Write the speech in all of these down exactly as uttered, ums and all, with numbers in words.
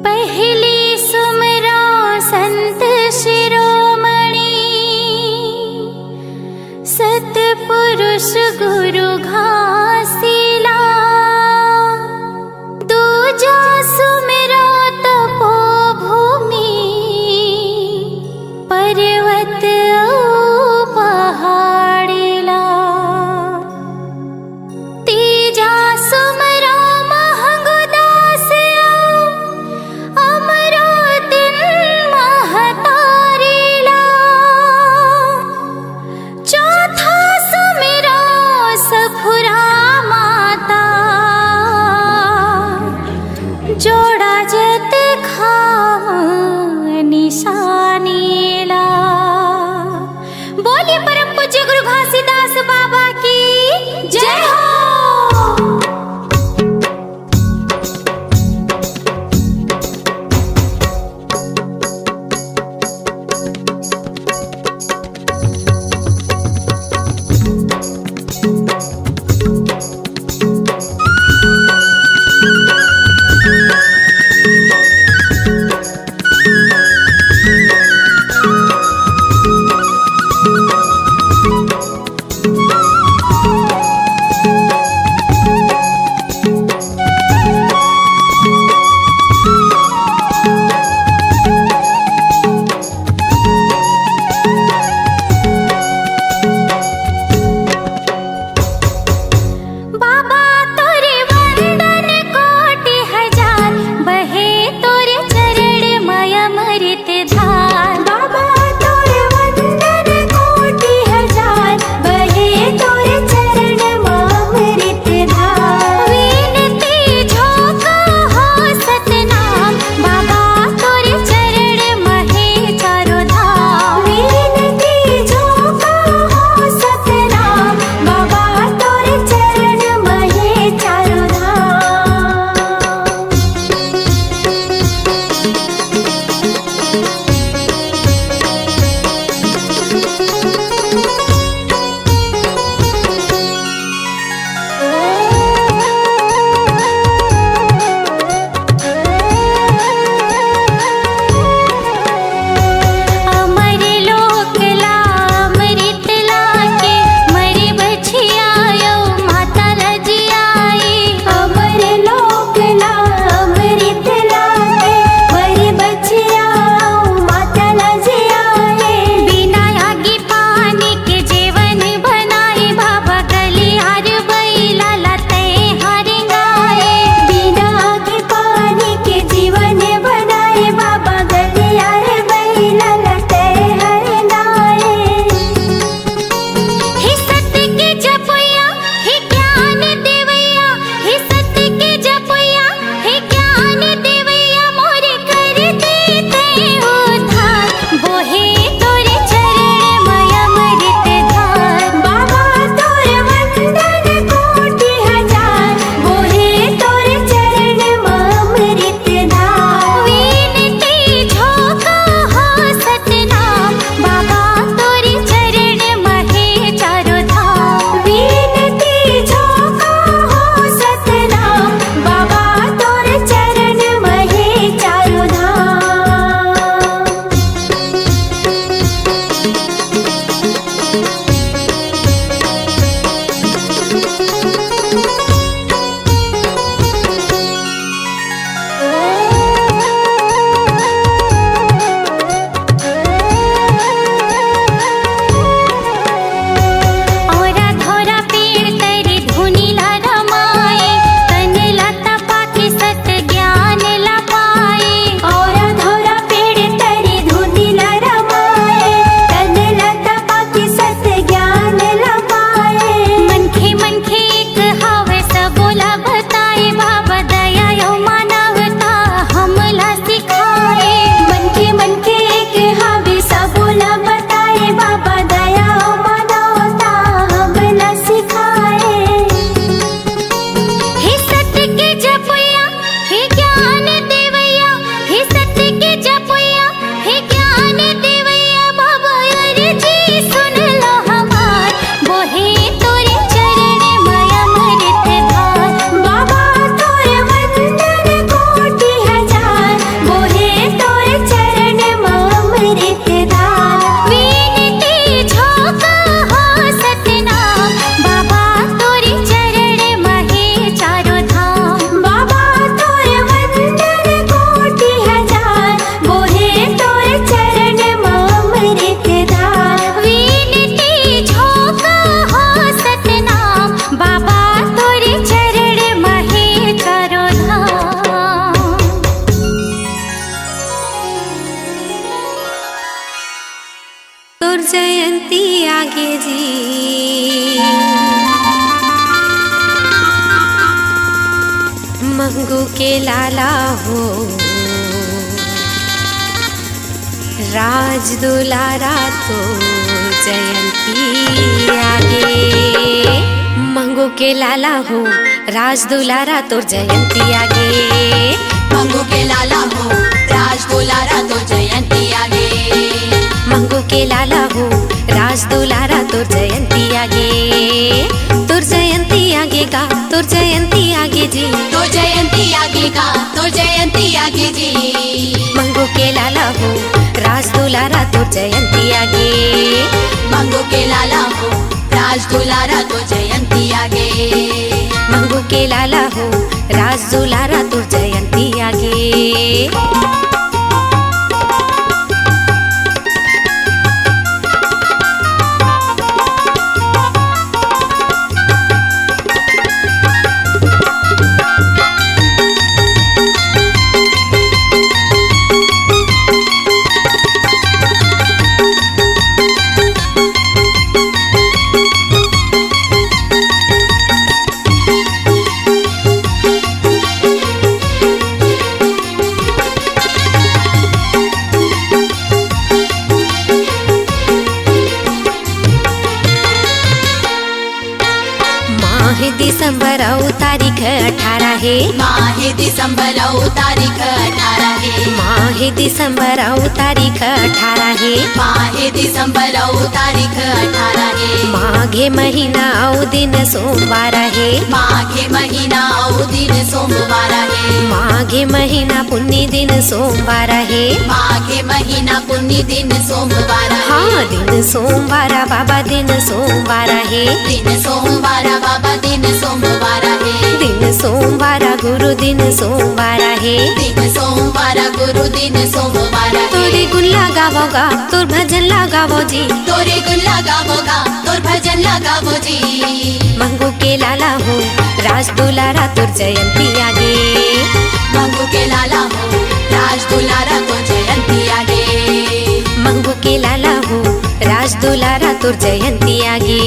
पहली सुमरो संत शिरोमणि, सतपुरुष गुरु घासीला। दूजा सुमरो तपोभूमि, पर्वत अउ पहाड़ीला। तीजा सुमरो महंगुदास अउ अमरो दिन महतारीला। चौथा सुमरो सफुरा माता, जोड़ा जत खाम निशानीला। बोलिए परम पूज्य गुरु घासीदास बाबा की जय हो। के जी, मंगू के लाला हो, राज दुलारा तोर जयंती आगे। मंगू के लाला हो, राज दुलारा तोर जयंती आगे। मंगू के लाला हो, राज दुलारा तोर जयंती आगे। मंगू के लाला हो, राज दुलारा तोर जयंती आगे। तोर जयंती आगे गा, तोर जयंती आगे जी। तोर जयंती आगे गा, तोर जयंती आगे जी। मंगू के लाला हो, राज दुलारा तोर जयंती आगे। मंगू के लाला हो, राज दुलारा तोर जयंती आगे। मंगू के लाला हो, राज दुलारा तोर जयंती आगे। माह दिसंबर अउ तारीख अठारह हे। माह दिसंबर अउ तारीख अठारह हे। माह दिसंबर अउ तारीख अठारह हे। माह दिसंबर अउ तारीख अठारह हे। माघे महीना अउ दिन सोमवार हे। माघे महीना अउ दिन सोमवार हे। माघे महीना पुन्नी दिन सोमवार हे। माघे महीना पुन्नी दिन सोमवार हे। हाँ, दिन सोमवार बाबा, दिन सोमवार हे। दिन सोमवार बाबा, दिन सोमवार हे। दिन सोमवार गुरु, दिन सोमवार हे। दिन सोमवार गुरु, दिन सोमवार हे। तोरे गुन लगावो गा, तोर भजन लगावो जी। तोरे गुन लगावो गा, तोर भजन लगावो जी। मंगू के लाला हो, राज दुलारा तोर जयंती आगे। मंगू के लाला हो, राज दुलारा तोर जयंती आगे। मंगू के लाला हो, राज दुलारा तोर जयंती आगे।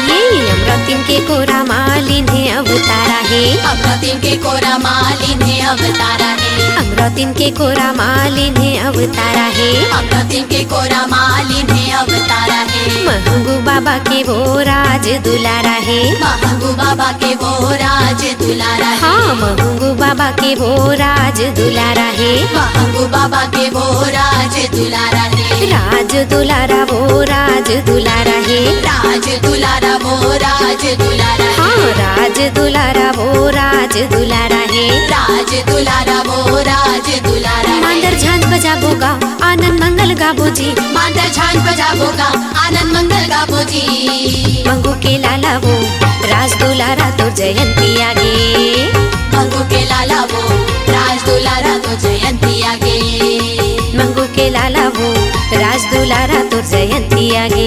ये अमरावती के कोरा मालिन हे अवतारा हे। अमरावती के कोरा मालिन हे अवतारा हे। अमरावती के कोरा मालिन हे अवतारा हे। अमरावती के कोरा मालिन हे अवतारा हे। महंगू बाबा के वो राज दुलारा हे। महंगू बाबा के वो राज दुलारा हे। हाँ, महंगू बाबा के वो राज दुलारा हे। महंगू बाबा के वो राज दुलारा हे। राज दुलारा वो राज दुलारा हे। राज दुलारा वो राज दुलारा हे। हाँ, राज दुलारा वो राज दुलारा हे। राज दुलारा वो राज दुलारा हे। मांदर झांझ बजाबो गा, आनंद मंगल गाबो जी। मांदर झांझ बजाबो गा, आनंद मंगल गाबो जी। मंगू के लाला वो, राज दुलारा तोर जयंती आगे। मंगू के लाला वो, राज दुलारा तोर जयंती आगे। मंगू के लाला वो, राज दुलारा तोर जयंती आगे।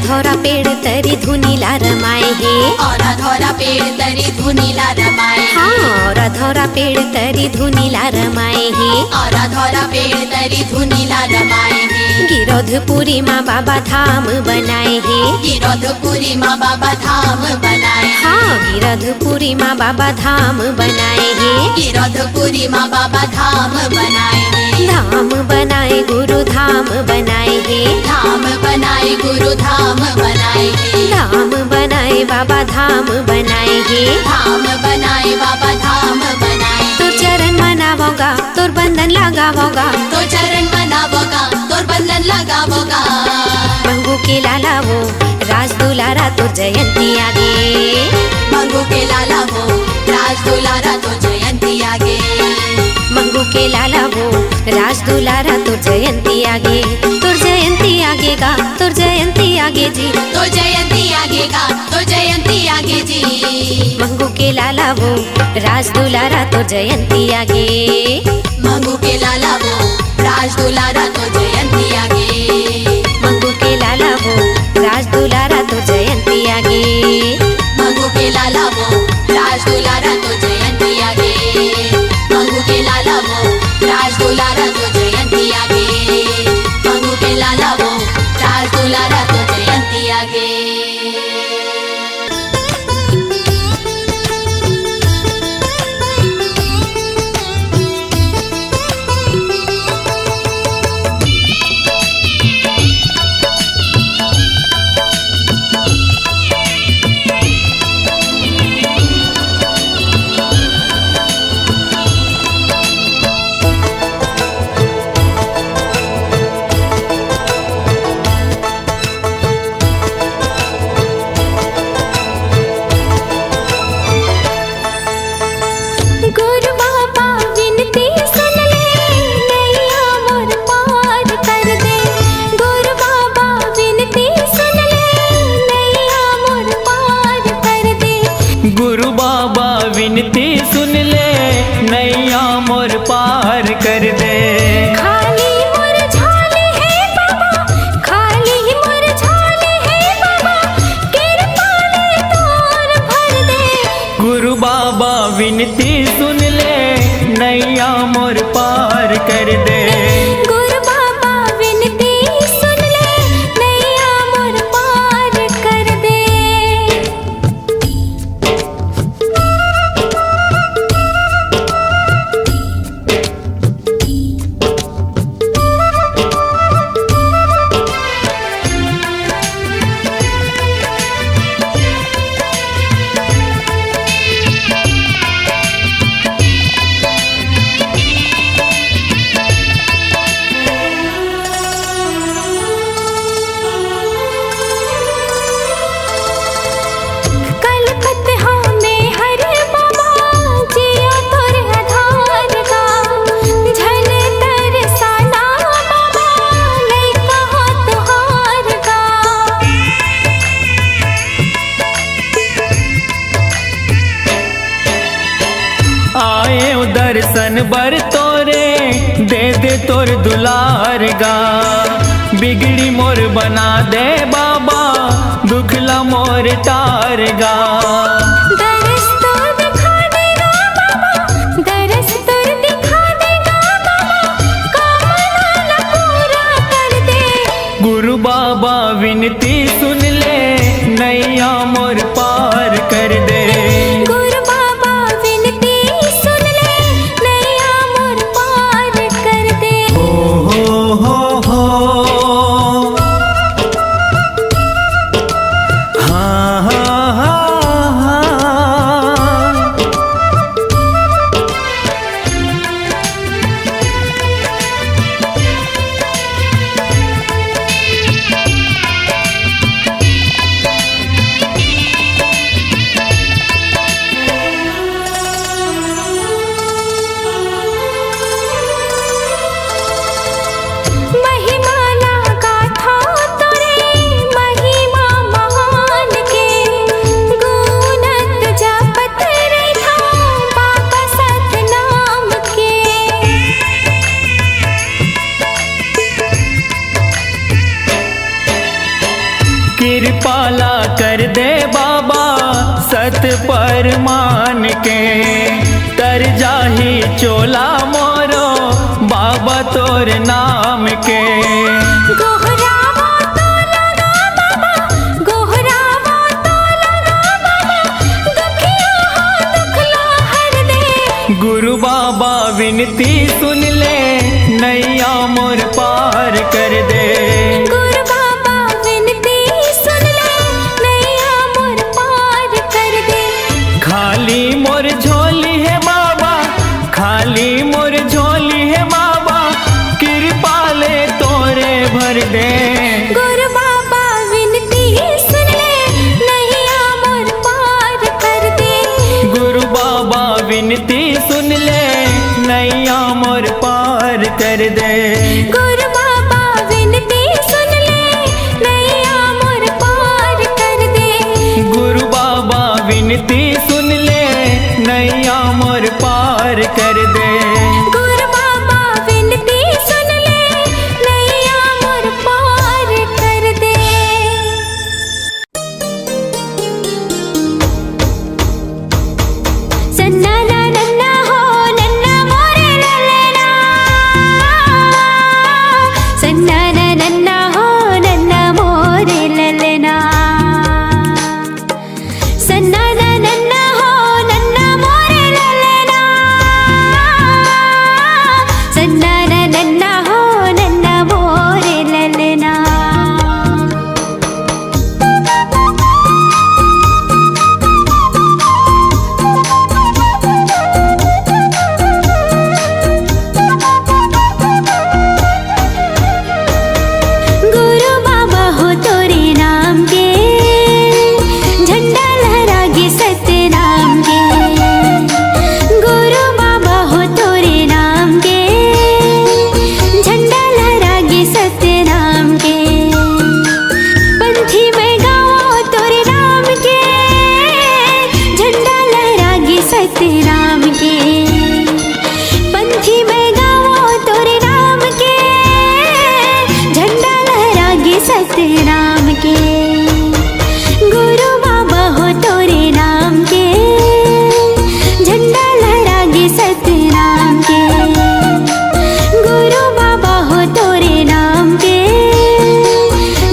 धौरा पेड़ तरी धुनी ला रमाए हे। औरा धौरा पेड़ तरी धुनी ला रमाए हे। हाँ, औरा धौरा पेड़ तरी धुनी ला रमाए हे। औरा धौरा पेड़ तरी धुनी ला रमाए हे। गिरौधपुरी मा बाबा धाम बनाए हे। गिरौधपुरी मा बाबा धाम बनाए हे। हाँ, गिरौधपुरी मा बाबा धाम बनाए हे। गिरौधपुरी मा बाबा धाम बनाए हे। धाम बनाए गुरु धाम बनाए हे। धाम बनाए गुरु धाम बनाए हे। धाम बनाए बाबा धाम बनाए हे। धाम बनाए बाबा धाम बनाए हे। तोर चरण मनावों गा, तोर बंदन लगावों गा। तोर चरण मनावों गा, तोर बंदन लगावों गा। मंगू के लाला वो राज दुलारा तोर जयंती आगे। मंगू के लाला वो राज दुलारा तोर जयंती आगे। मंगू के लाला वो राज दुलारा तोर जयंती आगे। तोर जयंती आगे गा, तोर जयंती आगे जी। तोर जयंती आगे गा, तोर जयंती आगे जी। मंगू के लाला वो राज दुलारा तोर जयंती आगे। मंगू के लाला वो राज दुलारा तोर जयंती आगे। मंगू के लाला वो राज दुलारा तोर जयंती आगे। मंगू के लाला वो राज दुलारा तोर जयंती आगे। मंगू के लाला वो राज दुलारा तोर जयंती आगे। मंगू के लाला वो राज दुलारा तोर जयंती आगे। गुरु बाबा विनती सुन ले, नैया मोर पार कर दे। गुरु बाबा विनती सुन ले, नैया मोर पार कर दे। गुरु बाबा विनती सुन ले, नैया मोर पार कर दे। खाली मोर झोली हे बाबा, खाली मोर झोली हे बाबा, किरपा ले तोर भर दे। गुरु बाबा विनती सुन ले, नैया मोर पार कर दे। गुरु बाबा विनती सुन ले, नैया मोर पार कर दे। कलपत हँव मैं हर बाबा, जिया तोर आधार गा। झन तरसा ना बाबा, लइका हँव तुँहर गा। आएँव दर्शन बर तोरे, दे दे तोर दुलार गा। बिगड़ी मोर बना दे बाबा, दुख ला मोर टार गा। दरस तोर दिखा दे गा बाबा, दरस तोर दिखा दे गा बाबा, कामना ला पूरा कर दे। गुरु बाबा विनती सुन ले, नैया मोर पार कर दे। गुरु बाबा विनती सुन ले, नैया मोर पार कर दे। हो, हो, हो, हो। हाँ, हाँ, हाँ, हाँ। कृपाला कर दे बाबा सत परमान के, तर जाही चोला मोरो बाबा तोर नाम के। गोहरावा तो लगा बाबा, गोहरावा तो लगा बाबा, दुखिया हो दुखला हर दे। गुरु बाबा विनती सुन ले, नैया मोर पार कर दे। गुरु बाबा विनती सुन ले, नैया मोर पार कर दे। खाली मोर झोली हे बाबा, खाली मोर झोली हे बाबा, कृपा ले तोरे भर दे। गुरु बाबा विनती सुन ले, नैया मोर पार कर दे। गुरु बाबा विनती सुन ले, नैया मोर पार कर दे। गुरु बाबा विनती सुन ले, नैया मोर पार कर दे। गुरु बाबा विनती सुन ले, नैया मोर पार कर दे। गुरु बाबा विनती सुन ले, नैया मोर पार कर दे। सन्ना ना नन्ना हो, नन्ना मोरे ललना। सन्ना ना नन्ना हो, नन्ना मोरे ललना। सन्ना ना नन्ना हो, नन्ना मोरे ललना। सन्ना ना नन्ना हो, नन्ना मोरे ललना। गुरु बाबा हो तोरे नाम के, झंडा लहरा गे सतनाम के। गुरु बाबा हो तोरे नाम के, झंडा लहरा गे सतनाम के। पंथी मैं गावो तोरे नाम के, झंडा लहरा गे सतनाम के। पंथी मैं गावो तोरे नाम के, झंडा लहरा गे सतनाम के। गुरु बाबा हो तोरे नाम के, झंडा लहरा गे सतनाम के। गुरु बाबा हो तोरे नाम के,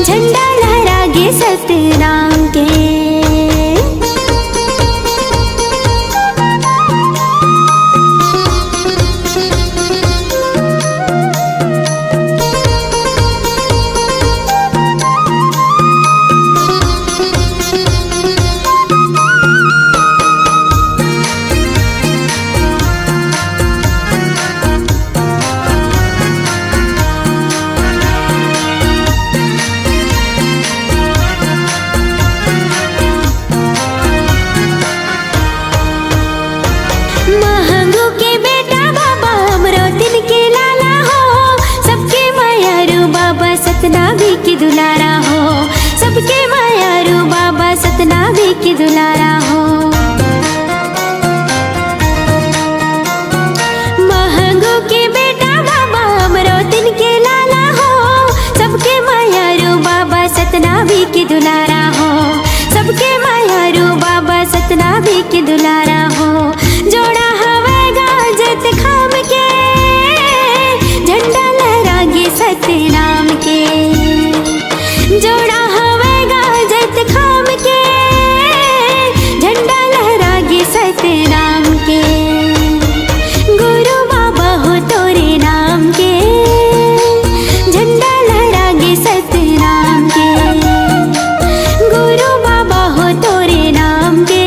झंडा लहरा गे सतनाम के। महंगू के बेटा बाबा, हमरो दिन के लाला हो, सबके मयारू बाबा, सतनामी के दुलारा हो, सबके मयारू बाबा, सतनामी के दुलारा हो। महंगू के बेटा बाबा, हमरो दिन के लाला हो, सबके मयारू बाबा, सतनामी के दुलारा हो, सबके मयारू बाबा, सतनामी के दुलारा हो। जोड़ा हवे गाजत खाम के, झंडा लहरा गे सतनाम के। जोड़ा हवे गाजत खाम के, झंडा लहरा गे सतनाम के। गुरु बाबा हो तोरे नाम के, झंडा लहरा गे सतनाम के। गुरु बाबा हो तोरे नाम के,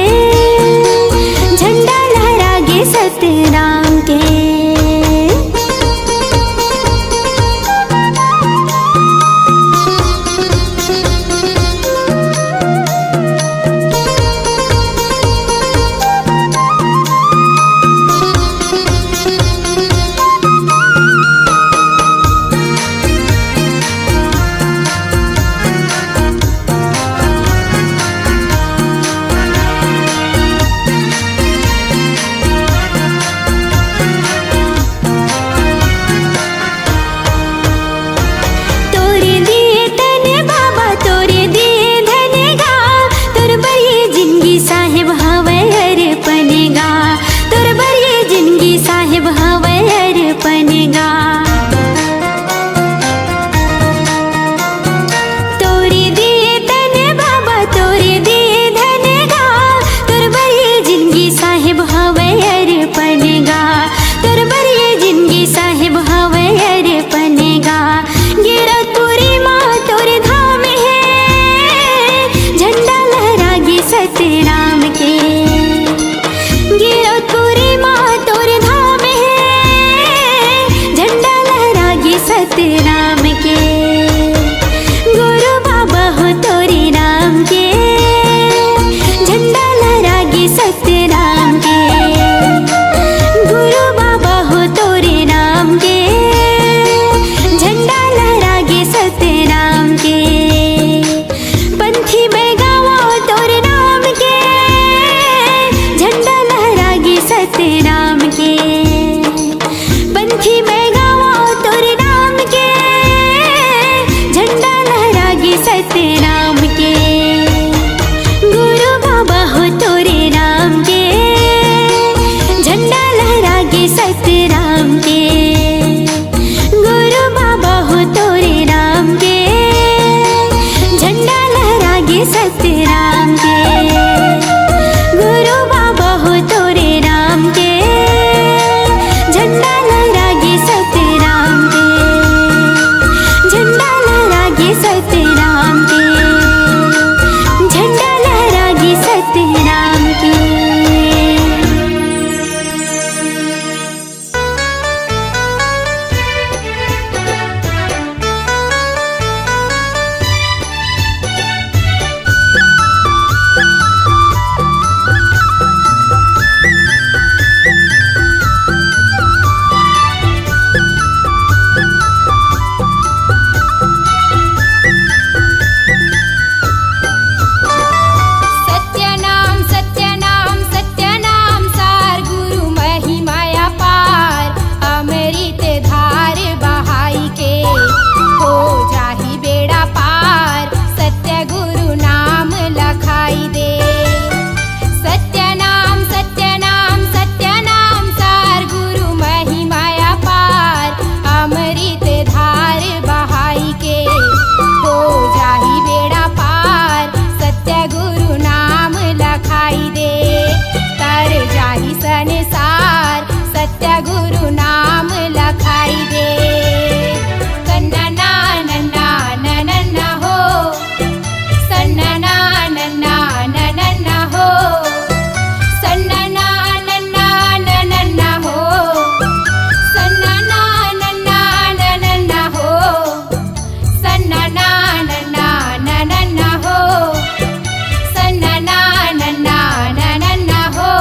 के। पंथी मैं गावों तोरे नाम के, झंडा लहरागे सतनाम के। पंथी मैं गावों तोरे नाम के, झंडा लहरागे सतनाम के। गुरु बाबा हो तोरे नाम के, झंडा लहरागे सतनाम के। गुरु बाबा हो तोरे नाम के, झंडा लहरागे सतनाम के। गुरु बाबा हो तोरे नाम के, झंडा लहरागे सतनाम के। झंडा लहरागे सतनाम के। झंडा लहरागे सतनाम के। सत्यनाम सत्यनाम सत्यनाम सार, गुरु महिमा अपार। अमृत धार बहाई के हो जाही बेड़ा पार, सत्य गुरु नाम लखाई दे। सत्यनाम सत्यनाम सत्यनाम सार, गुरु महिमा अपार। अमृत धार बहाई के हो जाही बेड़ा पार, सत्य गुरु नाम लखाई दे। तर जाही संसार, सत्य गुरु नाम लखाई दे। सन्ना ना नन्ना नन्ना हो, सन्ना ना नन्ना नन्ना हो, सन्ना ना नन्ना नन्ना हो, सन्ना ना नन्ना नन्ना हो। सन्ना ना नन्ना नन्ना हो, सन्ना ना नन्ना नन्ना हो।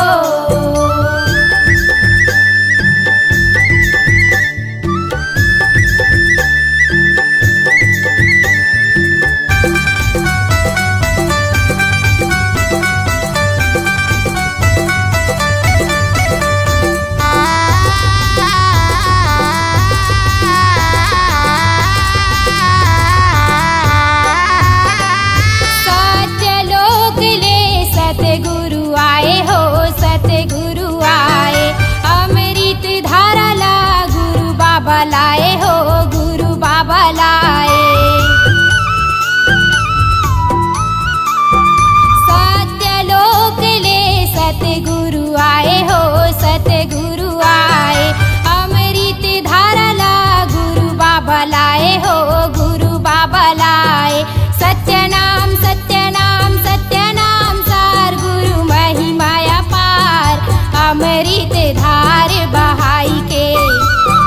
सत्यलोक ले सतगुरु आए हो, सतगुरु आए। अमृत धारा ला गुरु बाबा लाए हो, गुरु बाबा लाए। सत्यलोक ले सतगुरु आए हो, सतगुरु आए। अमृत धारा ला गुरु बाबा लाए हो, गुरु बाबा लाए। सत्यनाम सत्यनाम सत्यनाम सार, गुरु महिमा अपार। अमृत धार बहाई के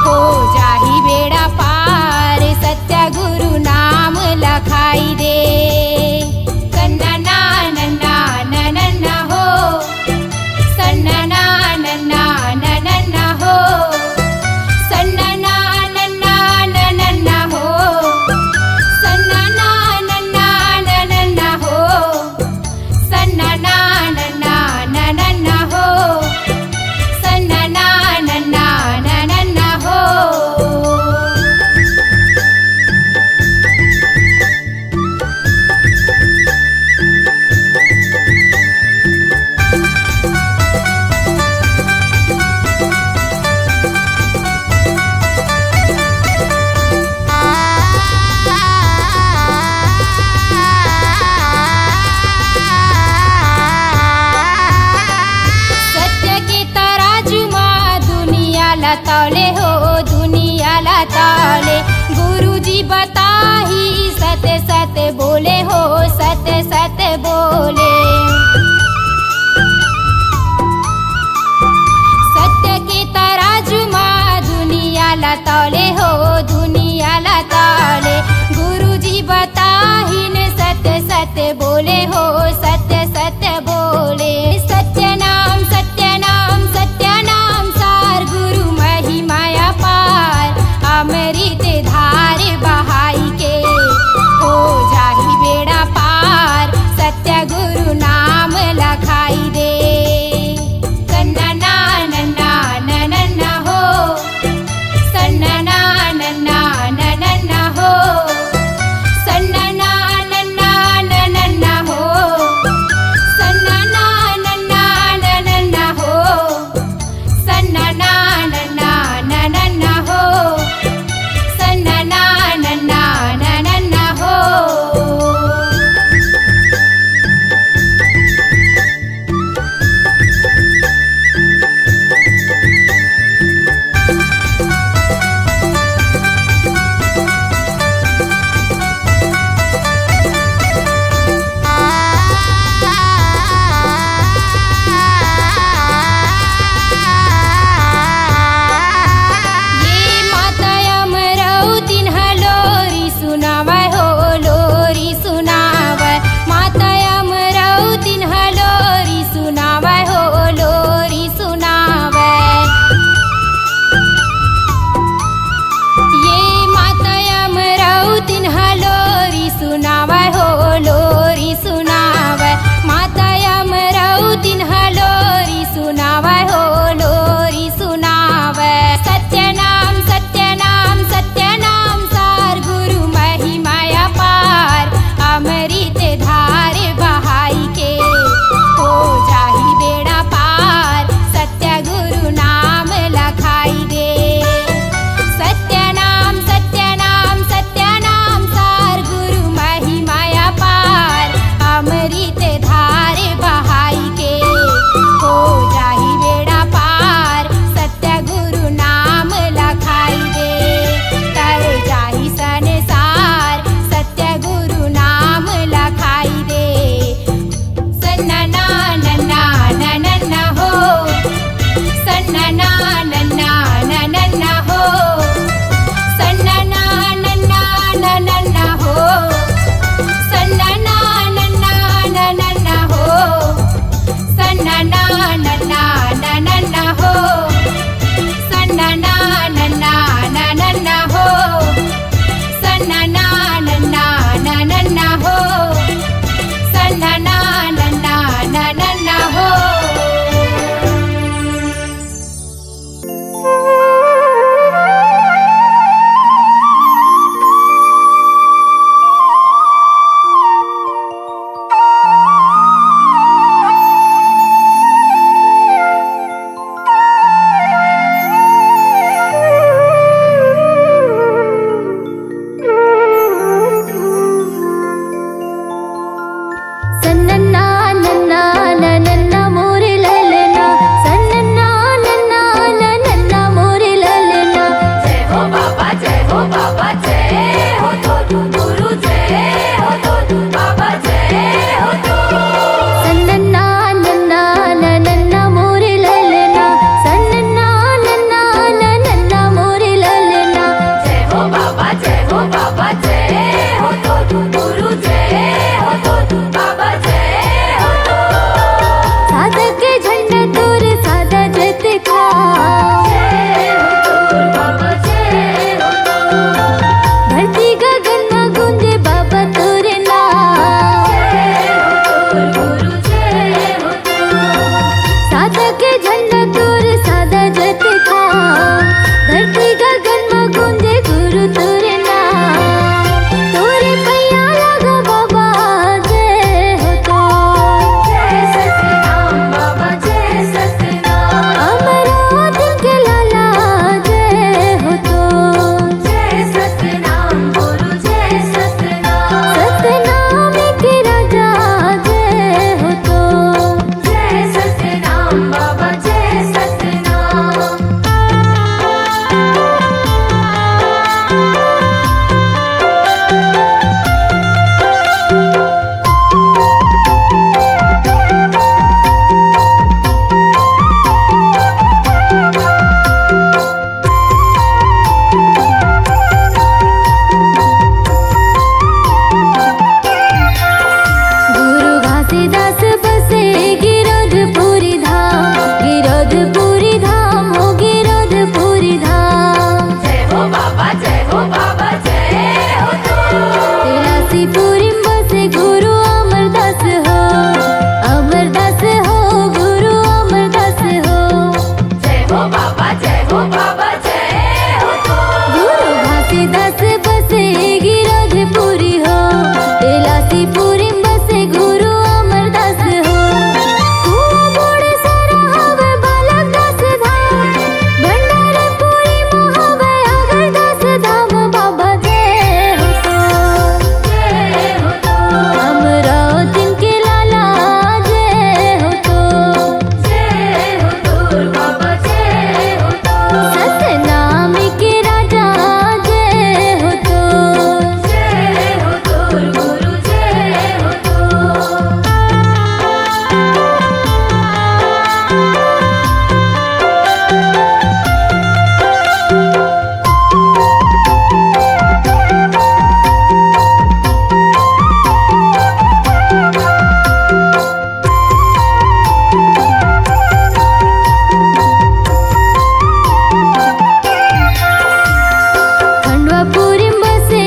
हो जाही बेड़ा पार, सत्य गुरु नाम लखाई दे। सन्ना ना नन्ना नन्ना हो, सन्ना ना नन्ना नन्ना हो, सन्ना ना नन्ना नन्ना हो, सन्ना ना नन्ना नन्ना हो, सन्ना ना नन्ना नन्ना हो, सन्ना ना नन्ना नन्ना हो। सत्य के तराजू मा दुनिया ला तौले हो, दुनिया ला तौले। गुरुजी बताही सत्य सत्य बोले हो, सत्य सत्य बोले। सत्य के तराजू मा दुनिया ला तौले हो, दुनिया ला तौले। गुरुजी बताहिन सत्य सत्य बोले हो, सत्य सत्य बोले। सत्य नाम सत्य नाम सत्य नाम सार, गुरु महिमा अपार। अमृत धार बहाई के हो जय हो तोर बाबा, जय हो तोर। सादा के झंडा तोर सादा जतका। जय हो तोर बाबा, जय हो तोर। धरती गगन म गूंजे बाबा तोर नाम। जय हो तोर गुरु, जय हो तोर। सादा के झंडा तोर सादा जतका। धरती गगन म गूंजे गुरु तोर नाम। तोरे पैया लागो बाबा, जय हो तोर। जय सतनाम बाबा, जय सतनाम। अमरावती के लाला, जय हो तोर। जय सतनाम गुरु, जय सतनाम। सतनाम के राजा, जय हो तोर। जय सतनाम बाबा, जय सतनाम। गुरु घासीदास बसे गिरौदपुरी धाम, गिरौदपुरी धाम हो गिरौदपुरी धाम। जय हो बाबा, जय हो बाबा, जय हो तोर। तेलासीपुरी म बसे गुरु अमरदास हो, अमरदास हो, गुरु अमरदास हो। जय हो बाबा, जय हो बाबा, जय हो तोर। गुरु घासीदास बसे गिरौदपुरी हो, तेलासीपुरी म बसे गुरु अमरदास हो। कुआं बोड़े सरा हवे बालक दास धाम, भंडारपुरी म हवे अगरदास धाम। बाबा जय हो तोर, जय हो तोर। अमरावती के लाला जय हो तोर। जय हो तोर बाबा, जय हो तोर। सतनाम के राजा, जय हो तोर। जय हो तोर गुरु, जय हो तोर। खंडवापुरी म बसे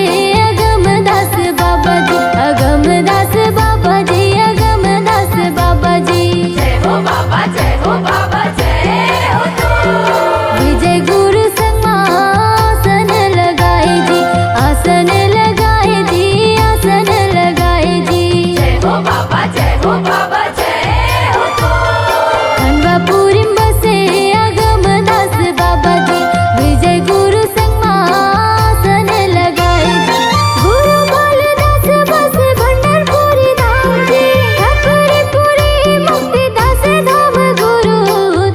अगमदास बाबा जी, अगमदास बाबा जी, अगमदास बाबा जी। जय हो बाबा, जय हो बाबा, जय हो तोर। विजय गुरु संग म आसन लगाए जी, आसन लगाए जी, आसन लगाए जी। जय हो बाबा, जय हो बाबा, जय हो तोर। खंडवापुरी म बसे अगमदास बाबा जी, विजय गुरु संग म आसन लगाए जी। गुरु बालदास बसे भंडारपुरी धाम जी, खपरीपुरी मुक्तिदास धाम गुरु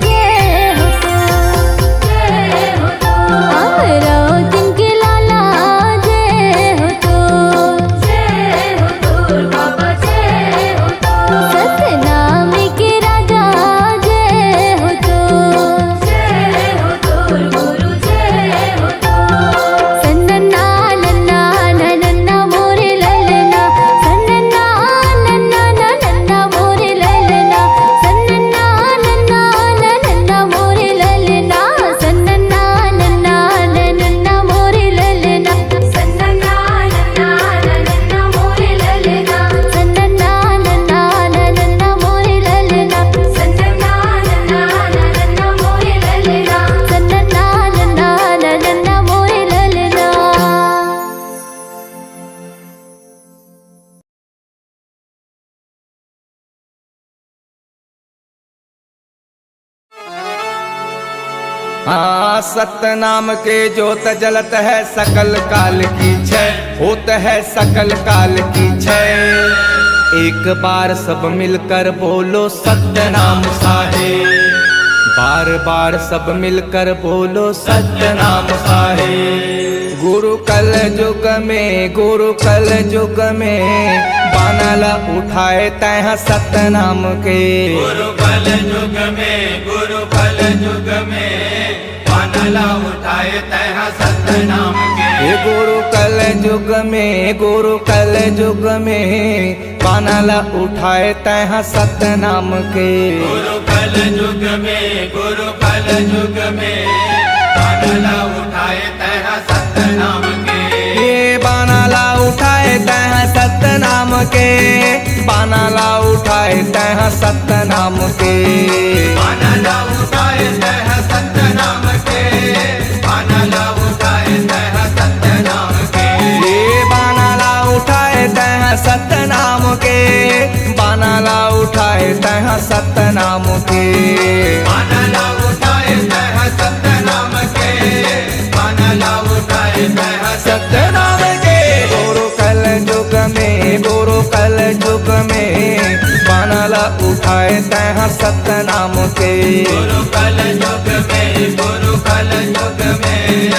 जय हो तोर, जय हो तोर। अमरावती के लाला जय हो तोर, जय हो तोर बाबा जय हो तोर। सतनाम के राजा जय हो तोर, जय हो तोर गुरु जय हो तोर। सन्नन्ना नन्ना नन्ना मोरे ललना, सन्नन्ना नन्ना नन्ना मोरे ललना, सन्नन्ना नन्ना नन्ना मोरे ललना, सन्नन्ना नन्ना नन्ना मोरे ललना। हाँ, सतनाम के जोत जलत है सकल काल की छय, होत है सकल काल की छय। एक बार सब मिलकर बोलो सतनाम साहेब, बार बार सब मिलकर बोलो सतनाम साहेब। गुरु कल युग में, गुरु कल युग में, बाना ला उठाए तैं ह सतनाम के। गुरु कल युग में, गुरु कल युग में, बाना ला उठाए तैं ह सतनाम के। गुरु कल युग में, गुरु कल युग में, बाना ला उठाए तैहा सतनाम के। गुरु कल युग में, गुरु कल युग में, बाना ला उठाए तैहा सतनाम के। ये बाना ला उठाए तैहा सतनाम के, बाना ला उठाए तैहा सतनाम के। बाना ला उठाए तैहा सतनाम के, बाना ला उठाए तैहा सतनाम के। ये बाना ला उठाए तैहा सतनाम के, बाना ला उठाए तैहा सतनाम के। बाना ला उठाए तैहा सतनाम के, बाना ला उठाए तैहा सतनाम के। गुरु कल युग में, गुरु कल युग में, बाना ला उठाए तैहा सतनाम के। गुरु कल युग में, गुरु कल युग में,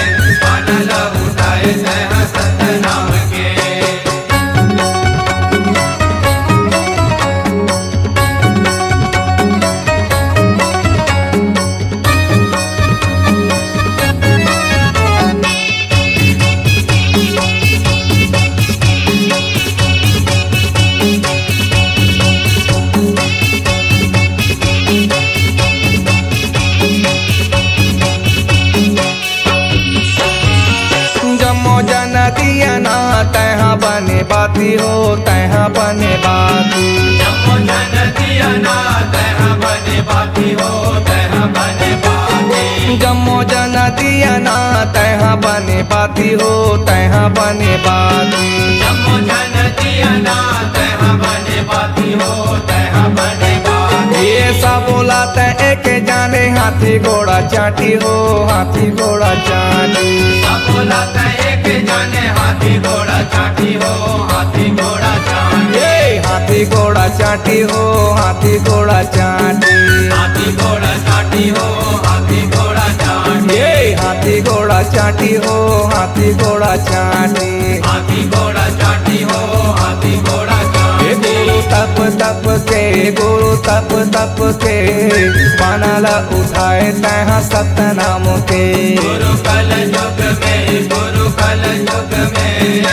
बाना ला उठाए तैहा सतनाम के। जम्मो जन दिया ना तैहा बने बाती हो, तैहा बने बाती। जम्मो जन दिया ना तैहा बने बाती हो, तैहा बने बाती। जम्मो जन दिया ना तैहा बने बाती हो, तैहा बने बाती। जम्मो जन दिया ना तैहा बने बाती हो, तैहा बने बाती। ये सब बोला तै एक जाने हाथी घोड़ा चाटी हो, हाथी घोड़ा चाटी। सब बोला तै एक जाने हाथी घोड़ा चाटी हो, हाथी घोड़ा चाटी। ये हाथी घोड़ा चाटी हो, हाथी घोड़ा चाटी। हाथी घोड़ा चाटी हो, हाथी घोड़ा चाटी। ये हाथी घोड़ा चाटी हो, हाथी घोड़ा चाटी। हाथी घोड़ा चाटी हो, हाथी घोड़ा चाटी। ए गुरु तप तप के, गुरु तप तप के, बाना ला उठाए तैहा सतनाम के। गुरु कल युग में, गुरु कल युग में,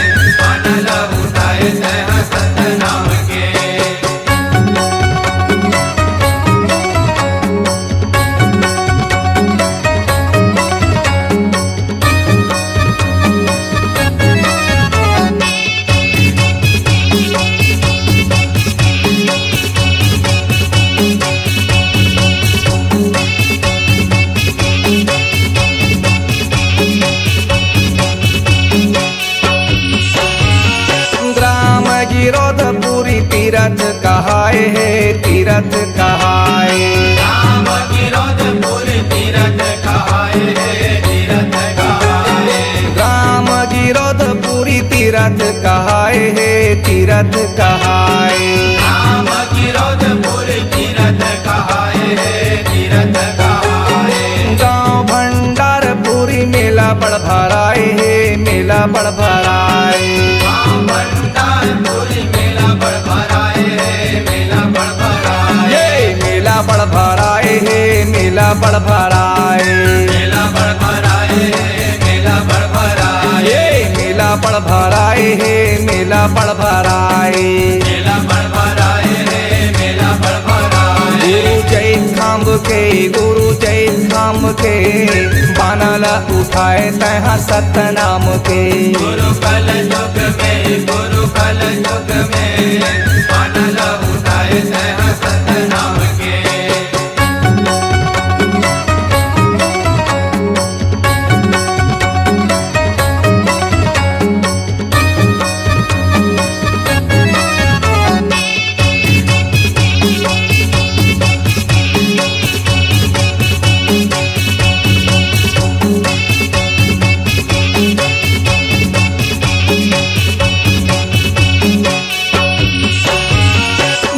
बाना ला उठाए तैहा सतनाम के। ग्राम गिरोधपुरी तीरथ कहाए हे, तीरथ कहाए। ग्राम गिरोधपुरी तीरथ कहाए हे, तीरथ कहाए। ग्राम गिरोधपुरी तीरथ कहाए हे, तीरथ कहाए। ग्राम गिरोधपुरी तीरथ कहाए हे, तीरथ कहाए। गाँव भंडारपुरी मेला बड़ भराए हे, मेला बड़ भराए। गाँव भंडारपुरी मेला बड़ भराए हे, मेला बड़ भराए। ये मेला बड़ भराए हे, मेला बड़ भराए। मेला बड़ भराए हे, मेला बड़ भराए। ये मेला बड़ भराए हे, मेला बड़ भराए। मेला बड़ भराए हे, मेला बड़ भराए। गुरु जैत खाम्भ के, गुरु जैत खाम्भ के, बाना ला उठाए तैहा सतनाम के। गुरु कल युग में, गुरु कल युग में, बाना ला उठाए तैहा सतनाम के।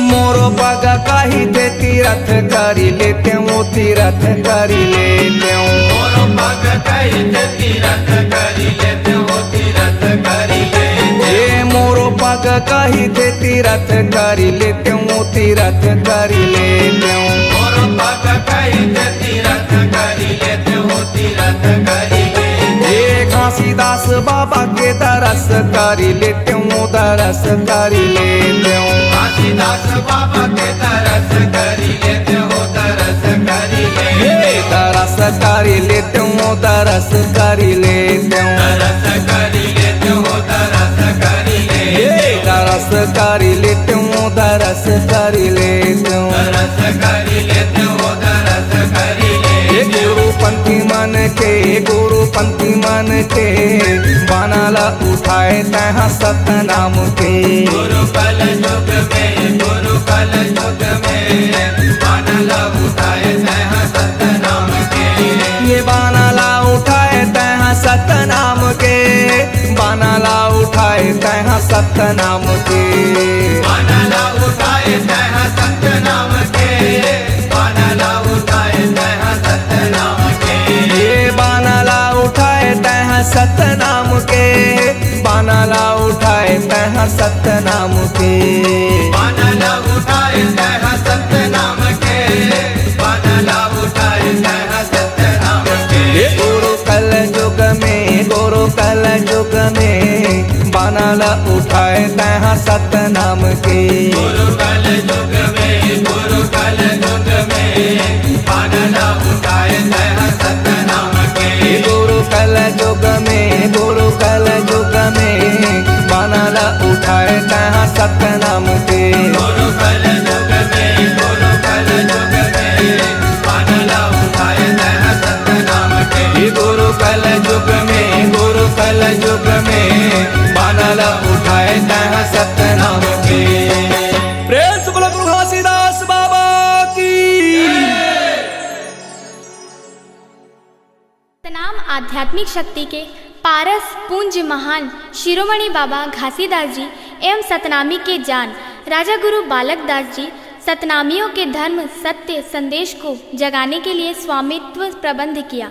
मोरो पग कहिथे तीरथ करि लेतेंव, तीरथ करि लेतेंव। मोरो पग कहिथे तीरथ करि लेतेंव, तीरथ करि लेतेंव। ए मोरो पग कहिथे तीरथ करि लेतेंव, तीरथ करि लेतेंव। मोरो पग कहिथे तीरथ करि लेतेंव, तीरथ करि लेतेंव। ए घास घासीदास बाबा के दरस करी लेतेंव, दरस करी लेतेंव। घासीदास बाबा के दरस करी लेतेंव, दरस करी लेतेंव। हे दरस करी लेतेंव, दरस करी लेतेंव। दरस करी लेतेंव, दरस करी लेतेंव। हे दरस करी लेतेंव, दरस करी लेतेंव। दरस करी लेतेंव, दरस करी लेतेंव। हे गुरु पंथी मन के, गुरु पंथी मन के, बाना ला उठाए तैंहा सतनाम के। गुरु कल युग में, गुरु कल युग में, बाना ला उठाए तैंहा सतनाम के। ये बाना ला उठाए तैंहा सतनाम के, बाना ला उठाए तैंहा सतनाम के। बाना ला उठाए तैंहा सतनाम के, बाना ला उठाए तैंहा सतनाम के। ये बाना ला उठाए तैंहा सतनाम के, बाना ला उठाए तैंहा सतनाम के। बाना ला उठाए तैंहा सतनाम के, बाना ला उठाए तैंहा सतनाम के। हे गुरु कल युग में, गुरु कल युग में, बाना ला उठाए तैंहा सतनाम के। गुरु कल युग में, गुरु कल युग में, बाना ला उठाए तैंहा सतनाम के। गुरु कल युग में, गुरु कल युग में, बाना ला उठाए तैंहा सतनाम के। गुरु कल युग में, गुरु कल युग में, बाना ला उठाए तैंहा सतनाम के। गुरु कल युग में, गुरु कल युग में, बाना ला उठाए तैंहा सतनाम के। प्रेम से बोलो गुरु घासीदास बाबा की। सतनाम आध्यात्मिक शक्ति के पारस पूज्य महान शिरोमणि बाबा घासीदास जी एवं सतनामी के जान राजा गुरु बालक दास जी सतनामियों के धर्म सत्य संदेश को जगाने के लिए स्वामित्व प्रबंध किया।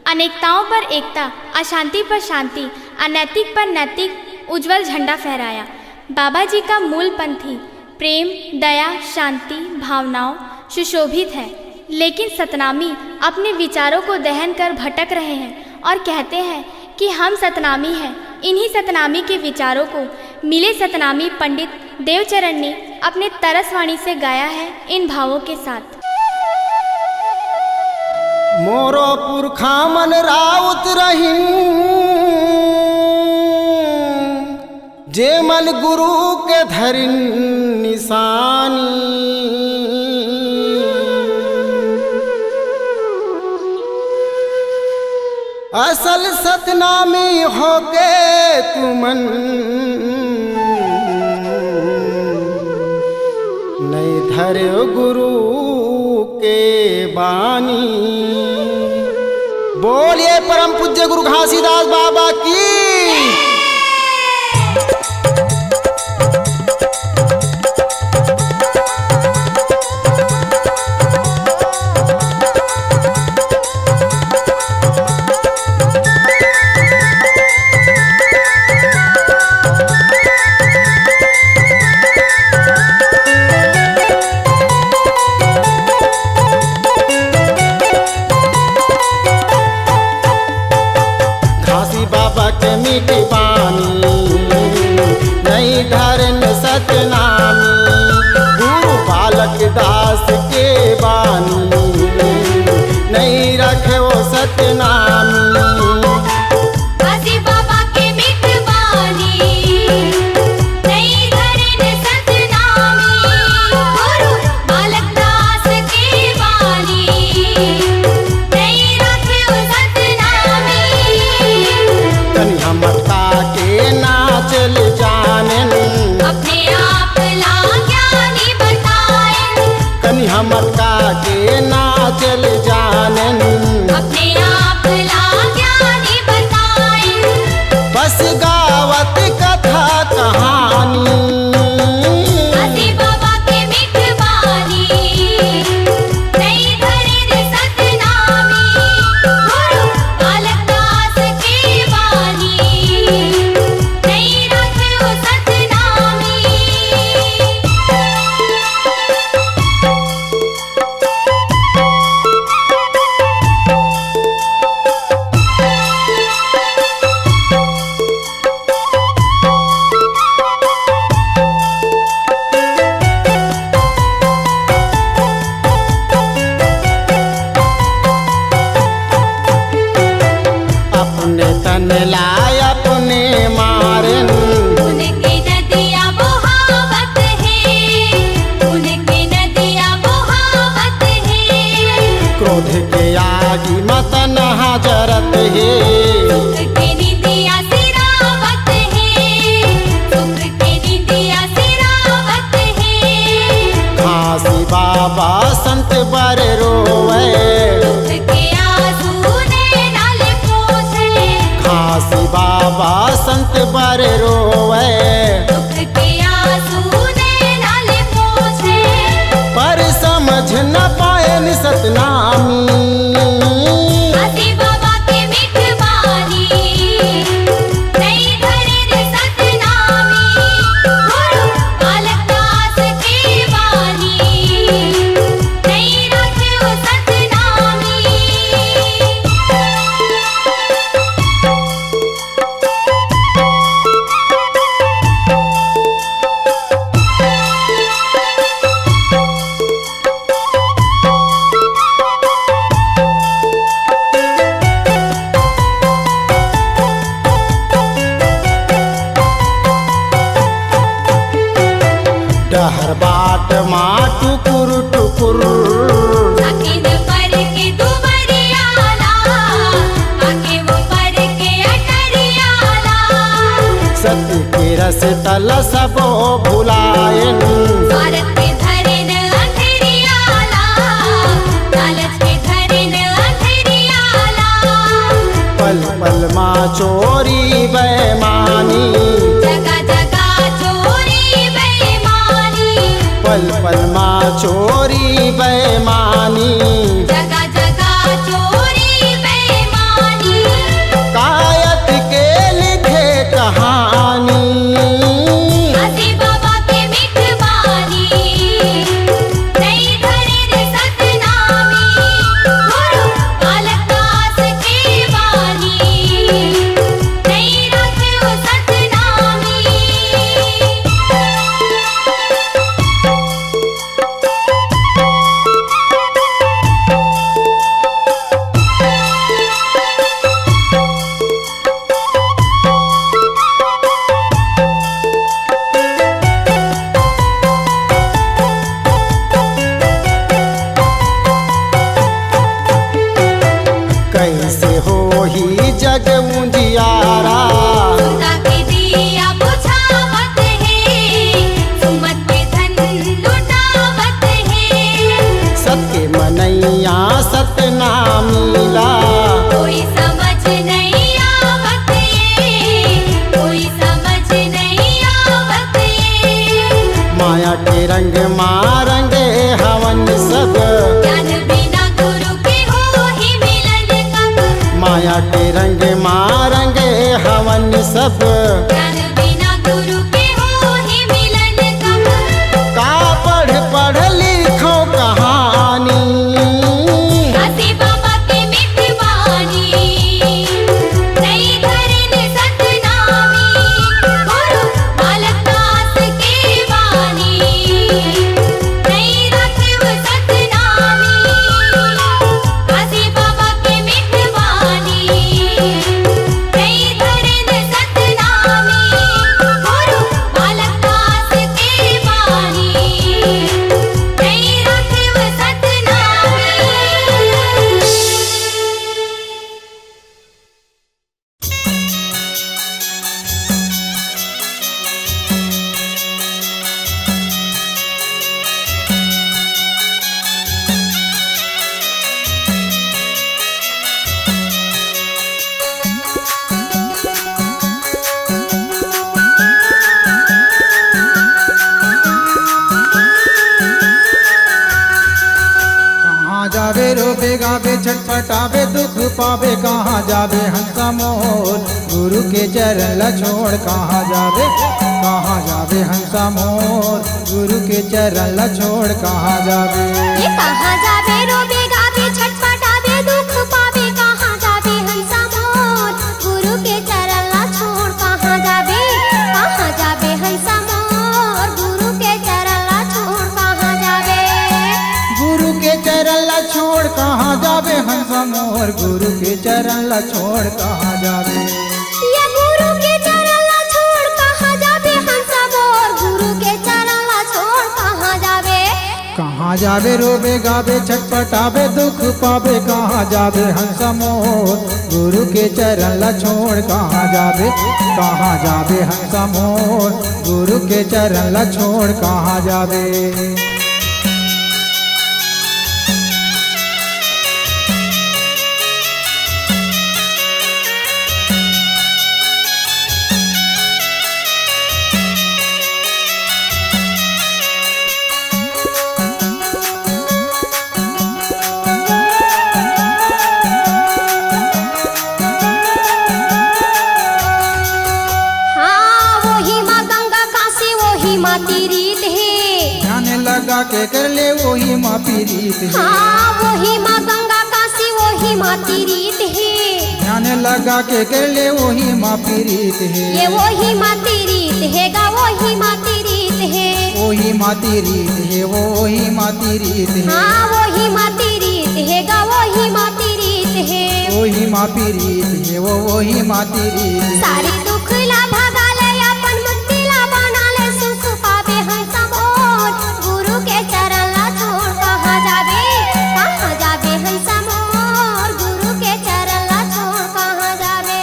अनेकताओं पर एकता, अशांति पर शांति, अनैतिक पर नैतिक उज्जवल झंडा फहराया। बाबा जी का मूल पंथी प्रेम, दया, शांति, भावनाओं सुशोभित है, लेकिन सतनामी अपने विचारों को दहन कर भटक रहे हैं और कहते हैं कि हम सतनामी हैं। इन्हीं सतनामी के विचारों को मिले सतनामी पंडित देवचरण ने अपने तरसवाणी से गाया है इन भावों के साथ। मोरो पुरखा मन राउत रहिन, जे मन गुरु के धरिन निशानी। असल सतनामी होके तुमन नइ धर्यो गुरु के बानी। बोलिए परम पूज्य गुरु घासीदास बाबा की। घासी बाबा के मीठी बानी, नइ धरन सतनामी। गुरु बालक दास के बानी, नइ रखे वो सतनामी। घासी बाबा के मीठ बानी, नइ धरन सतनामी। गुरु बालक दास के बानी, नइ रखे वो सतनामी। तनी हम मटका के नाच ले जानेन। अपने आप बाबा संत बर रोवे, दुख के आंसू नैना ले पोंछे। काशी बाबा संत बर रोवे, दुख के आंसू नैना ले पोंछे। पर समझ न पाए नि सतनामी। काशी बाबा के मीठ बानी, नइ धरे रे सतनामी। गुरु बालक दास के बानी, नइ राखे ओ सतनामी। डहर बाट मा टुकुर टुकुर। आके न पर के दुबरियाला, आके वो पर के अटरियाला। सत्य के रस तल सबो भुलायन। स्वार्थ के धरे न अंधरियाला, लालच के धरे न अंधरियाला। पल पल मा चोरी बेमानी। जगह जगह चोरी बेमानी। पल पल मा चोरी बेमानी। जगह जगह चोरी बेमानी। कायत के लिखे कहानी। काशी बाबा के मीठ बानी, नइ धरे रे सतनामी। गुरु बालक दास के बानी, नइ राखे ओ सतनामी। कैसे होही जग उजियारा। सुरता के दिया बुझावत हे, सुमत के धन लुटावत हे। सत के मनैया सत ना मिला। कोई समझ नइ आवत हे, कोई समझ नइ आवत हे। माया के रंग मा रंगे हवन सब। ज्ञान बिना गुरु के होही मिलन कब। माया के रंग मा रंगे हवन सब। ज्ञान बिना गुरु के होही मिलन कब। का पढ़ पढ़ लिखो कहानी। काशी बाबा के मीठ बानी, नइ धरे न सतनामी। गुरु बालक दास के बानी, नइ राखे ओ सतनामी। काशी बाबा के मीठ बानी, नइ धरे न सतनामी। गुरु बालक दास के बानी, नइ राखे ओ सतनामी। कहाँ जाबे रोबे गाबे छटपटाबे दुख पाबे, कहाँ जाबे हंसा मोर गुरु के चरण ला छोड़, कहाँ जाबे, कहाँ जाबे हंसा मोर गुरु के चरण ला छोड़, कहाँ जाबे। ये कहाँ जाबे रोबे गाबे छटपटाबे दुख पाबे, कहाँ जाबे हंसा मोर गुरु के चरण ला छोड़, कहाँ जाबे, कहाँ जाबे हंसा मोर गुरु के चरण ला छोड़, कहाँ जाबे। गुरु के चरण ला छोड़ कहाँ जाबे हंसा मोर, गुरु के चरण ला छोड़ कहाँ जाबे। ये गुरु के चरण ला छोड़ कहाँ जाबे हंसा मोर, गुरु के चरण ला छोड़ कहाँ जाबे। कहाँ जाबे रोबे गाबे छटपटाबे दुख पाबे, कहाँ जाबे हंसा मोर गुरु के चरण ला छोड़ कहाँ जाबे, कहाँ जाबे हंसा मोर गुरु के चरण ला छोड़ कहाँ जाबे। ध्यान लगा के कर ले ओही मा पीरीत हे। हाँ, ओही मा गंगा काशी, ओही मा तीरीत हे। ध्यान लगा के कर ले ओही मा पीरीत हे। ये ओही मा तीरीत हे गा, ओही मा तीरीत हे। ओही मा तीरीत हे, वो ओही मा तीरीत हे। हाँ, ओही मा तीरीत हे गा, ओही मा तीरीत हे। ओही मा पीरीत हे, वो ओही मा तीरीत हे। सारी दुख ला भगा ले, अपन मुक्ति ला बना ले, सुख पाबे हंसा मोर। गुरु के चरण ला छोड़ कहाँ जाबे, कहाँ जाबे हंसा मोर। गुरु के चरण ला छोड़ कहाँ जाबे।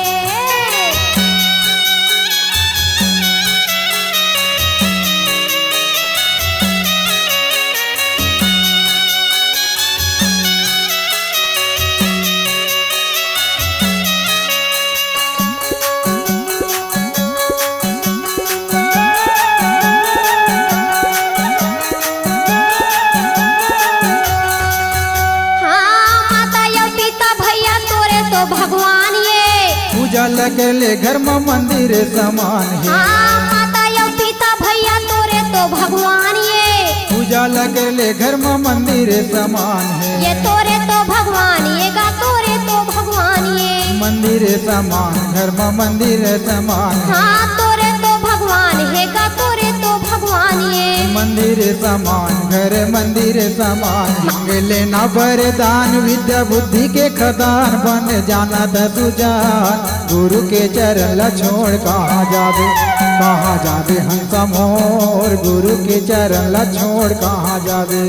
हाँ, माता या पिता भैया तोरे तो भगवान ये। पूजा ल कर ले घर म मंदिर समान हे। हाँ, माता या पिता भैया तोरे तो भगवान ये। पूजा ल कर ले घर म मंदिर समान हे। ये तोरे तो भगवान ये गा, तोरे तो भगवान ये। मंदिर समान, घर म मंदिर समान। हाँ, तोरे तो भगवान हे गा, तोरे तो भगवान ये। मंदिर समान, घर मंदिर समान। मांग लेना वरदान, विद्या बुद्धि के खदान, बन जाना दसु जान। गुरु के चरण ला छोड़ कहाँ जाबे, कहाँ जाबे हंसा मोर। गुरु के चरण ला छोड़ कहाँ जाबे।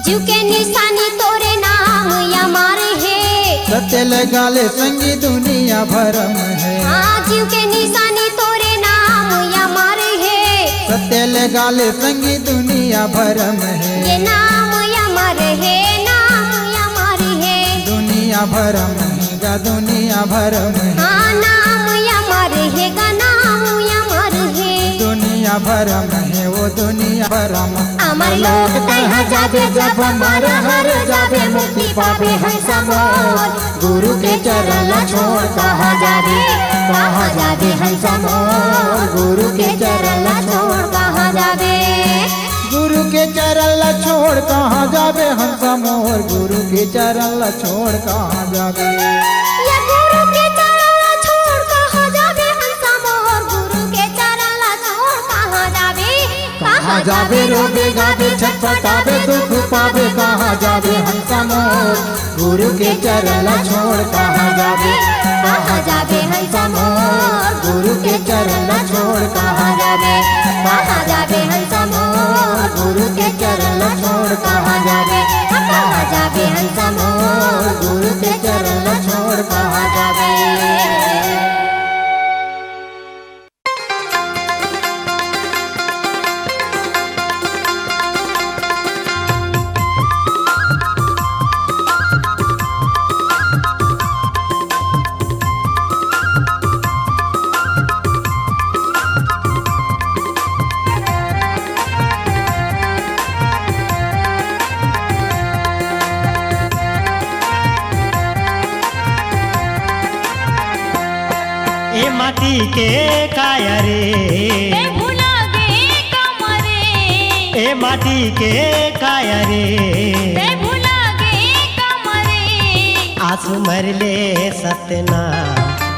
जीव के निशानी तोरे नाम अमर हे। सत्य लगा ले संगी दुनिया भरम हे। हाँ, जीव के निशानी तोरे नाम अमर हे। सत्य लगा ले संगी दुनिया भरम हे। ये नाम अमर हे, नाम अमर हे। दुनिया भरम हे गा, दुनिया भरम हे। हाँ, नाम अमर हे गा, नाम अमर हे। दुनिया भरम हे, वो दुनिया भरम। अमर लोक तैं हा जाबे, जब मर हर जाबे, मुक्ति पाबे हंसा मोर। गुरु के चरण ला छोड़ कहाँ जाबे, कहाँ जाबे हंसा मोर। गुरु के चरण ला छोड़ कहाँ जाबे। गुरु के चरण ला छोड़ कहाँ जाबे हंसा मोर। गुरु के चरण ला छोड़ कहाँ जाबे। ये गुरु के चरण ला छोड़ कहाँ जाबे हंसा मोर। गुरु के चरण ला छोड़ कहाँ जाबे। कहाँ जाबे रोबे गाबे छटपटाबे दुख पाबे। कहाँ जाबे हंसा मोर। गुरु के चरण ला छोड़ कहाँ जाबे, कहाँ जाबे हंसा मोर। गुरु के चरण ला छोड़ कहाँ जाबे, कहाँ जाबे हंसा मोर। गुरु के चरण ला छोड़ कहाँ जाबे, कहाँ जाबे हंसा मोर। गुरु के चरण ला छोड़ कहाँ जाबे। ए माटी के काया रे, ए भुला गे कमरे। ए माटी के काया रे, ए भुला गे कमरे। आंसू मरले सतना,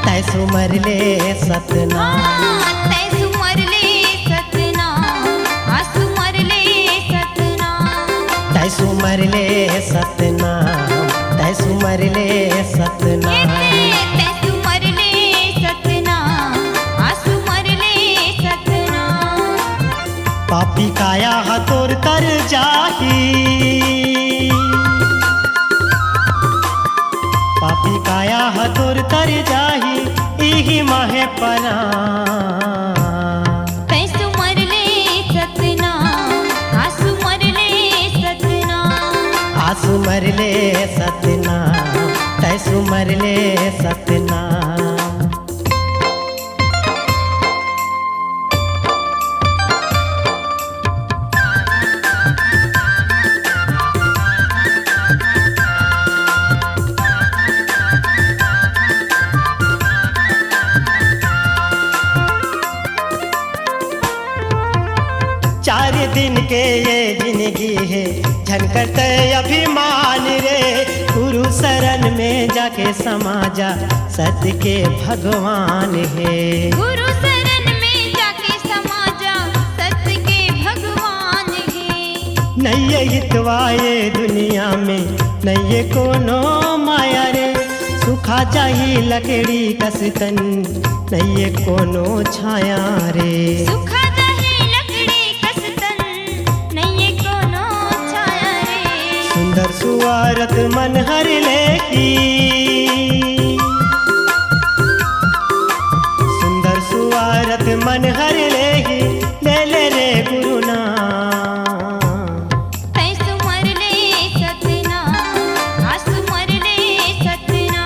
तैं सुमरले सतना। हाँ, तैं सुमरले सतना, आंसू मरले सतना। तैं सुमरले सतना, तैं सुमरले सतना। ए, तैं सुमरले सतना, आंसू मरले सतना। पापी काया ह तोर तर जाही, पापी काया ह तोर तर जाही, इही माहे परा। तैं सुमरले सतना, आंसू मरले सतना। आंसू मरले सतना, सुमर ले सतना। चार दिन के ये जिंदगी हे, झन कर तय अभिमान रे। गुरु शरण में जाके समा जा, सत्य के भगवान हे। गुरु शरण में जाके समा जा, सत्य के भगवान हे। नइये हितवा ये दुनिया में, नइये कोनो माया रे। सुखा जाही लकड़ी कस तन, नइये कोनो छाया रे। सुखा जाही लकड़ी कस तन, नइये कोनो छाया रे। सुंदर सुवारत मन हर लेही, सुंदर सुवारत मन हर लेही, ले ले रे गुरु नाम। तैं सुमर ले सतना, आ सुमर ले सतना।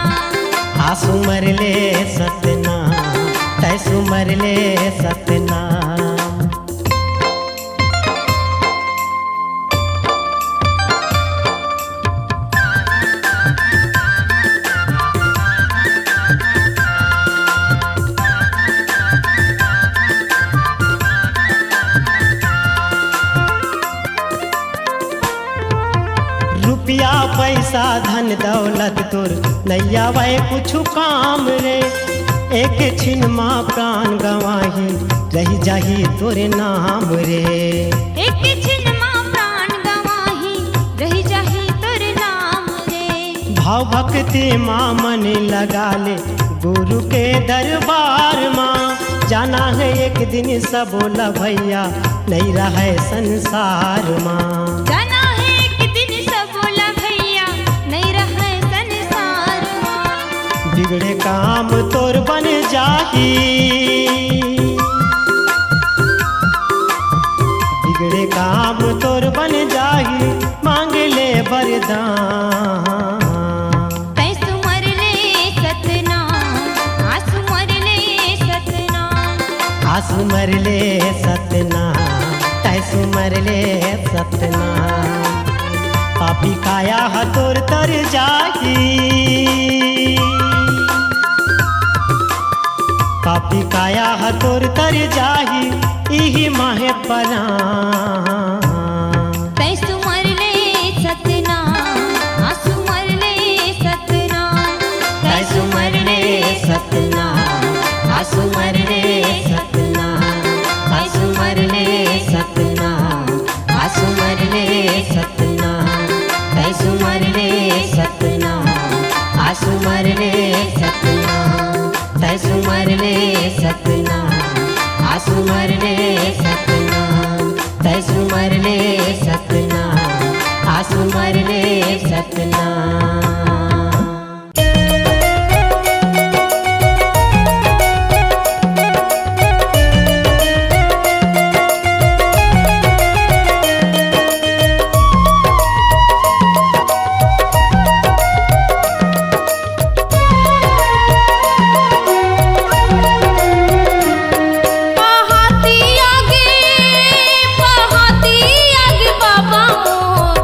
आ सुमर ले सतना, तैं सुमर ले सतना। रुपया पैसा धन दौलत तोर नइ आवय कुछु काम रे। एक छिन मा प्राण गंवाही, रहि जाही तोर नाम रे। एक छिन मा प्राण गंवाही, रहि जाही तोर नाम रे। भाव भक्ति मा मन लगा ले, गुरु के दरबार मा। जाना हे एक दिन सबो ला भइया, नइ रहय संसार मा। जाना हे एक दिन सबो ला भइया, नइ रहय संसार मा। बिगड़े काम तोर बन जाही, बिगड़े काम तोर बन जाही, मांग ले वरदान। तैं सुमर ले सतना, आ सुमर ले सतना। आ सुमर ले सतना, तैं सुमर ले सतना। पापी काया ह तोर तर जाही, पापी काया ह तोर तर जाही, इही माहे परान। तैं सुमर ले सतना, आ सुमर ले सतना। तैं सुमर ले सतना, आ सुमर ले सतना। तैं सुमर ले सतना, आ सुमर ले सतना। तैं सुमर ले सतना, आ सुमर ले सतना। तैं सुमर ले सतना, आ सुमर ले सतना। तैं सुमर ले सतना, आ सुमर ले सतना। पहाती आगे, पहाती आगे बाबा मोर,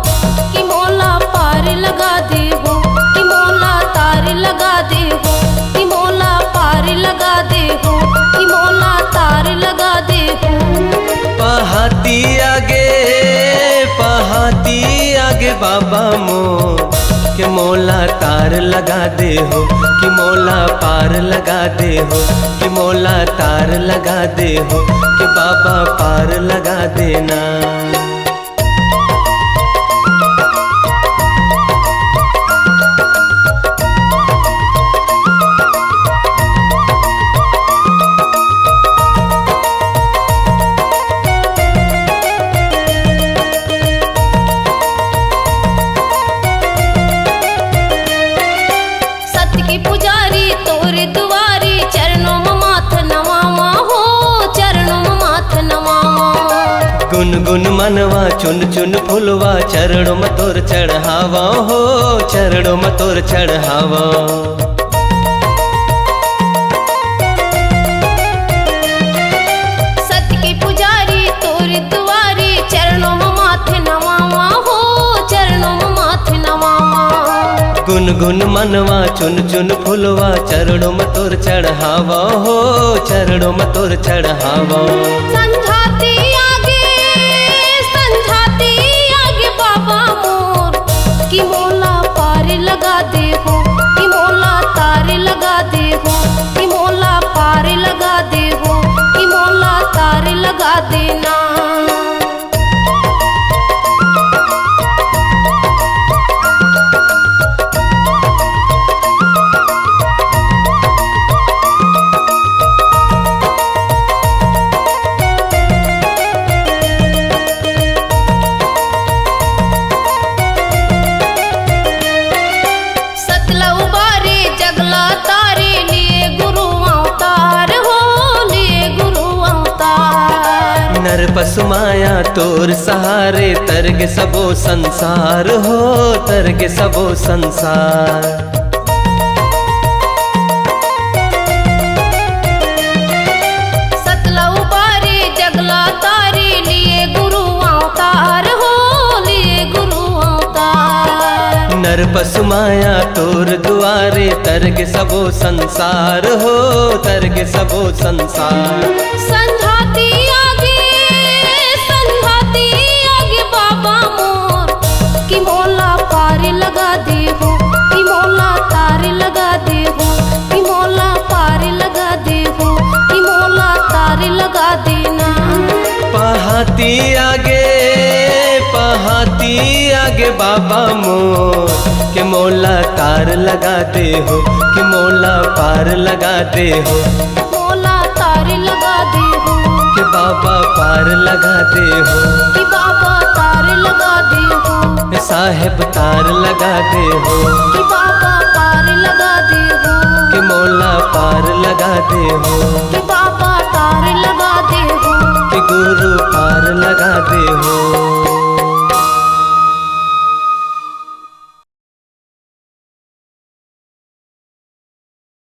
कि मोला पार लगा दे हो, कि मोला तार लगा दे हो, कि मोला पार लगा दे हो, कि मोला तार लगा दे हो। पहाती आगे, पहाती आगे बाबा मोर, कि मोला तार लगा दे हो, कि मोला पार लगा दे हो, कि मोला तार लगा दे हो, कि बाबा पार लगा देना। सत के पुजारी तोर दुआरी, चरणों म माथ नवावा हो, चरणों म माथ नवावा। गुण गुन मनवा चुन चुन फुलवा, चरणों म तोर चढ़ावा हो, चरणों म तोर चढ़ावा। सत के पुजारी तोर दुआरी, चरणों म माथे नवावा हो, चरणों म माथे नवावा। गुन गुन मनवा चुन चुन फुलवा, चरणों म तोर चढ़ावा हो, चरणों म तोर चढ़ावा। संझाती आगे, संझाती आगे बाबा मोर, कि मोला पार लगा दे हो, कि मोला तार लगा दे हो, कि मोला पार लगा दे हो, कि मोला तार लगा देना। सतला उबारे जगला तारे, लिए गुरु अवतार हो, लिए गुरु अवतार। नर पशु माया तोर सहारे, तरगे सबो संसार हो, तरगे सबो संसार। सतला उबारे जगला तारे, लिए गुरु अवतार हो, लिए गुरु अवतार। नर पशु माया तोर दुआरे, तरगे सबो संसार हो, तरगे सबो संसार। संझाती आगे, संझाती आगे बाबा मोर, कि मोला पार लगा दे हो, कि मोला तार लगा दे हो, कि मोला पार लगा दे हो, कि मोला तार लगा देना। पहाती आगे, पहाती आगे बाबा मोर, के मोला तार लगा दे हो, कि मोला पार लगा दे हो। मोला तार लगा दे हो। के बाबा पार लगा दे हो। कि बाबा तार लगा दे हो। ए साहेब तार लगा दे हो। कि बाबा पार लगा दे हो। के मोला पार लगा दे हो।